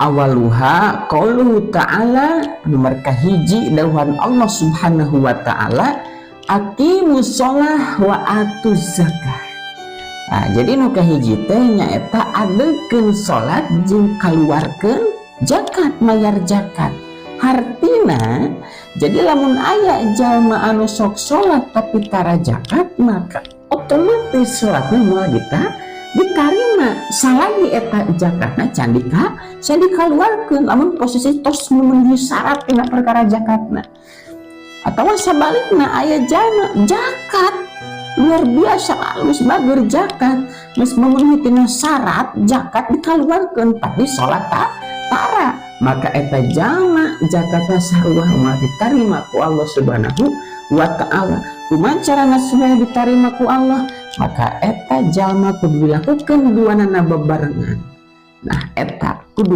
Awaluha qauluhu ta'ala, nomor kahiji dawuhan Allah Subhanahu wa Ta'ala, aqimus sholah wa atuz zakah. Nah, jadi nu kahiji teh nyaeta adekeun salat jeung kaluarkeun zakat, mayar zakat. Hartina, jadi lamun aya jalma anu sok salat tapi tara zakat, maka otomatis salatnya moal kita ditarima salagi eta zakatna can dikaluarkeun, lamun posisi tos memenuhi syarat tina perkara zakatna. Atau sebaliknya, aya jalma zakat luar biasa alus, bager zakat, geus memenuhi tina syarat zakat dikaluarkeun, tapi salat tara, maka eta jalma zakatna sarua moal diterima ku Allah Subhanahu wa Ta'ala. Kumaha carana supaya diterima ku Allah? Maka eta jalma kudu dilakukan duanana bebarengan. Nah, eta kudu